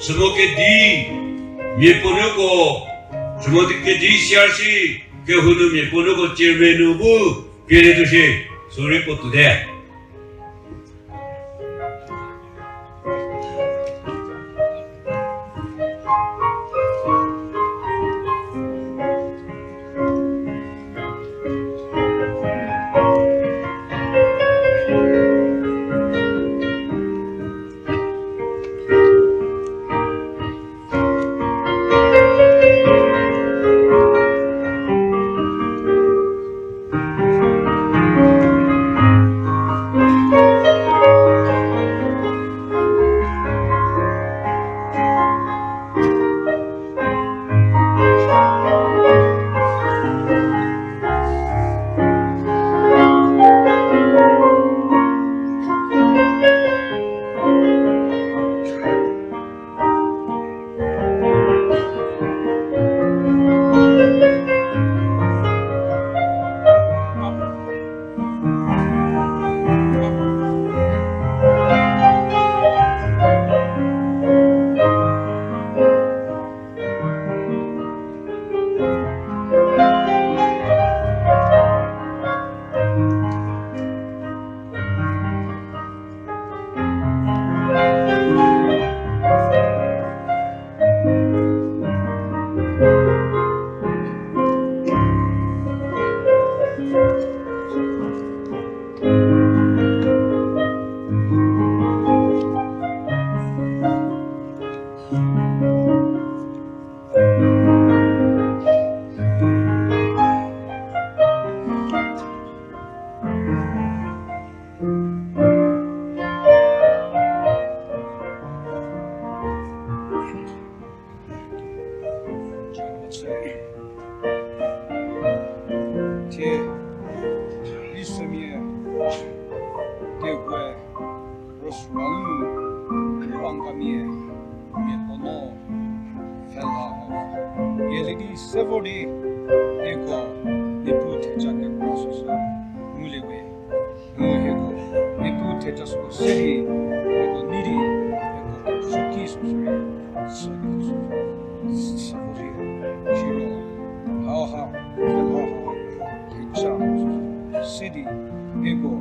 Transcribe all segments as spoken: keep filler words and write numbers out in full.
Chümo kedi, mia puonuoko, chümo kedi C R C, kehou nu mia puonuoko chairman nu bu, pie le tuo shie, sorry puo tuote. Thie, Israelmia kehou-e rüsuo nu, u Angamimia mia puo no pfhela hau, yeli di se vor di, hieko Niepuu theja kekra süsü ngulie we. Mu hieko Niepuu theja süko se di, hieko nei di, hieko kesuo ki süsü rei, sü ki süsü, sü vor di, siro, hauha, hauha, theja süsü se di, hieko,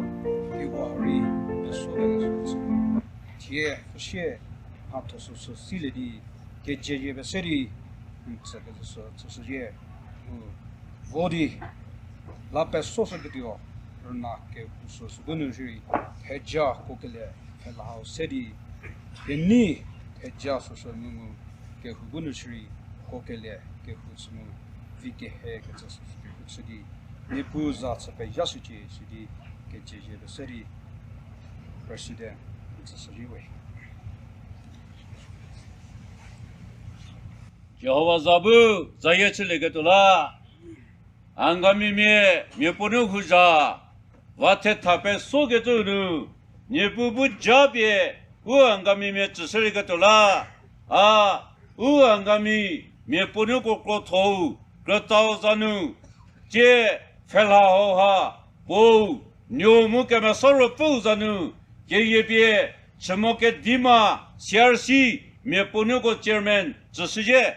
hieko rei, peso le süsü. Thie, süsie, mhatho süsü silie di, kejeyie pie se di, n tsü kezüsü chüshüzhie, u vo di, la pesoshüketuo, rüna kehou süsü bu nu shierei, theja kuokelie pfhela hau se di, kenei theja süsü nunu kehou bu nu shierei, kuokelie kehou chü mu, vi kehe kecü süsü kehou chü di, Niepuu za chü pezhashücie sidi, kejeyie pie se di, President, n tsüshüzhie we. Jihova za bu zayie chülieketuo la, Angamimia mia puo nu hou zha, va thetha pesokecü nu, Niepuu bu japie, u Angamimia tsüshülieketuo la, a, u Angami mia puo nu krotho-u, krütau za nu, tie pfhela hauha, puou, nuou mu Kemesa Ruopfüu za nu, keyie pie, chümo kedima, C R C, mia puo nuko chairman, tsüshüzhie,